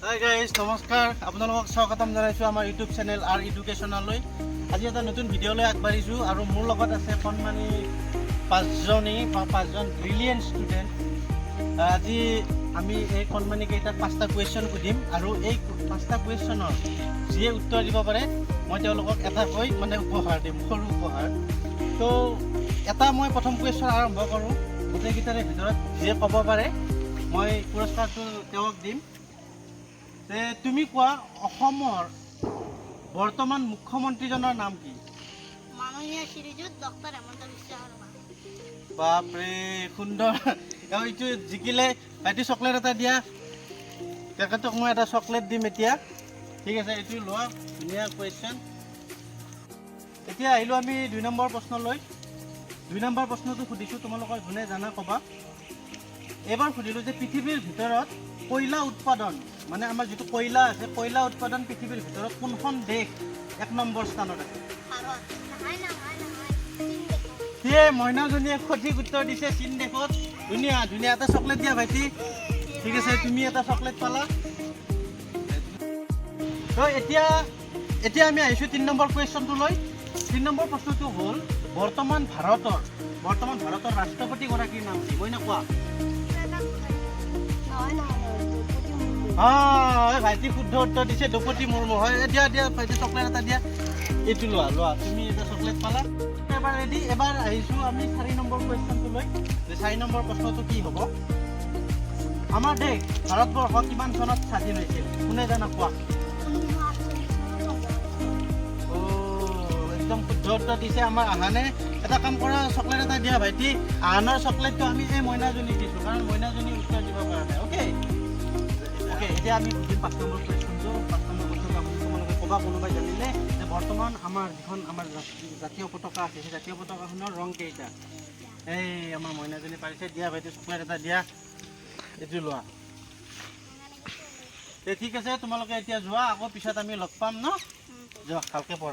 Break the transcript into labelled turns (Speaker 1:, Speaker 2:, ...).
Speaker 1: Hi guys, নমস্কাৰ। আপোনালোকক স্বাগতম জনাইছোঁ আমাৰ ইউটিউব চেনেল আৰ এডুকেশ্যনলৈ। আজি এটা নতুন ভিডিঅ'লৈ আগবাঢ়িছোঁ আৰু মোৰ লগত আছে কণমানি পাঁচজনী বা পাঁচজন ব্ৰিলিয়েণ্ট ষ্টুডেণ্ট। আজি আমি এই কণমানি কেইটাক পাঁচটা কুৱেশ্যন সুধিম আৰু এই পাঁচটা কুৱেশ্যনৰ যিয়ে উত্তৰ দিব পাৰে, মই তেওঁলোকক এটাকৈ মানে উপহাৰ দিম, সৰু উপহাৰ। তো এটা মই প্ৰথম কুৱেশ্যন আৰম্ভ কৰোঁ। গোটেইকেইটাৰে ভিতৰত যিয়ে ক'ব পাৰে, মই পুৰস্কাৰটো তেওঁক দিম। তে তুমি কোৱা, অসমৰ বৰ্তমান মুখ্যমন্ত্ৰীজনৰ নাম কি?
Speaker 2: মাননীয় শ্ৰীযুত ডক্টৰ হেমন্ত বিশ্ব শৰ্মা।
Speaker 1: বাপৰে, সুন্দৰ! এওঁ এইটো জিকিলে। ভাইটি, চকলেট এটা দিয়া। তেখেতক মই এটা চকলেট দিম এতিয়া। ঠিক আছে, এইটো লোৱা। ধুনীয়া কুৱেশ্যন। এতিয়া আহিলোঁ আমি 2 নম্বৰ প্ৰশ্নলৈ। 2 নম্বৰ প্ৰশ্নটো সুধিছোঁ, তোমালোকৰ যোনে জানা ক'বা। এইবাৰ সুধিলোঁ যে পৃথিৱীৰ ভিতৰত কয়লা উৎপাদন, মানে আমাৰ যিটো কয়লা আছে, কয়লা উৎপাদন পৃথিৱীৰ ভিতৰত কোনখন দেশ 1 নম্বৰ স্থানত আছে?
Speaker 2: ভাৰত। নহয় নহয় নহয়, চীন দেশত।
Speaker 1: সিয়ে মইনাজনীয়ে সঠিক উত্তৰ দিছে, চীন দেশত। ধুনীয়া ধুনীয়া। এটা চকলেট দিয়া ভাইটি। ঠিক আছে, তুমি এটা চকলেট পালা। তো এতিয়া এতিয়া আমি আহিছোঁ 3 নম্বৰ কুৱেশ্যনটোলৈ। 3 নম্বৰ প্ৰশ্নটো হ'ল, বৰ্তমান ভাৰতৰ ৰাষ্ট্ৰপতিগৰাকীৰ নাম কি? মইনা, কোৱা।
Speaker 2: নহয় নহয় নহয়, দ্ৰৌপদী মুৰ্মু।
Speaker 1: এই ভাইটি শুদ্ধ উত্তৰ দিছে, দ্ৰৌপদী মুৰ্মু হয়। দিয়া দিয়া ভাইটি, চকলেট এটা দিয়া। এইটো লোৱা লোৱা, তুমি এটা চকলেট পালা। এবাৰ ৰেডি। এবাৰ আহিছোঁ আমি 4 নম্বৰ কুৱেশ্যনটোলৈ যে 4 নম্বৰ প্ৰশ্নটো কি হ'ব? আমাৰ দেশ ভাৰতবৰ্ষ কিমান চনত স্বাধীন হৈছিল? কোনে জানা কোৱা।
Speaker 2: 1948 চনৰ 15।
Speaker 1: অ', একদম শুদ্ধ উত্তৰ দিছে আমাৰ আহানে। এটা কাম কৰা, চকলেট এটা দিয়া ভাইটি। আহানৰ চকলেটটো আমি এই মইনাজনীক দিছোঁ, কাৰণ মইনাজনী উত্তৰ দিব পৰা নাই। অ'কে অ'কে, এতিয়া আমি সুধিম 5 নম্বৰ কুৱেশ্যনটো। 5 নম্বৰ প্ৰশ্নটো আপুনি তোমালোকে ক'বা কোনোবাই জানিলে যে বৰ্তমান আমাৰ যিখন আমাৰ জাতীয় পতাকা আছে, সেই জাতীয় পতাকাখনৰ ৰং কেইটা? এই আমাৰ মইনাজনী পাৰিছে। দিয়া ভাইটি, চকলেট এটা দিয়া। এইটো লোৱা। তে ঠিক আছে, তোমালোকে এতিয়া যোৱা। আকৌ পিছত আমি লগ পাম ন? যোৱা, ভালকৈ পঢ়া।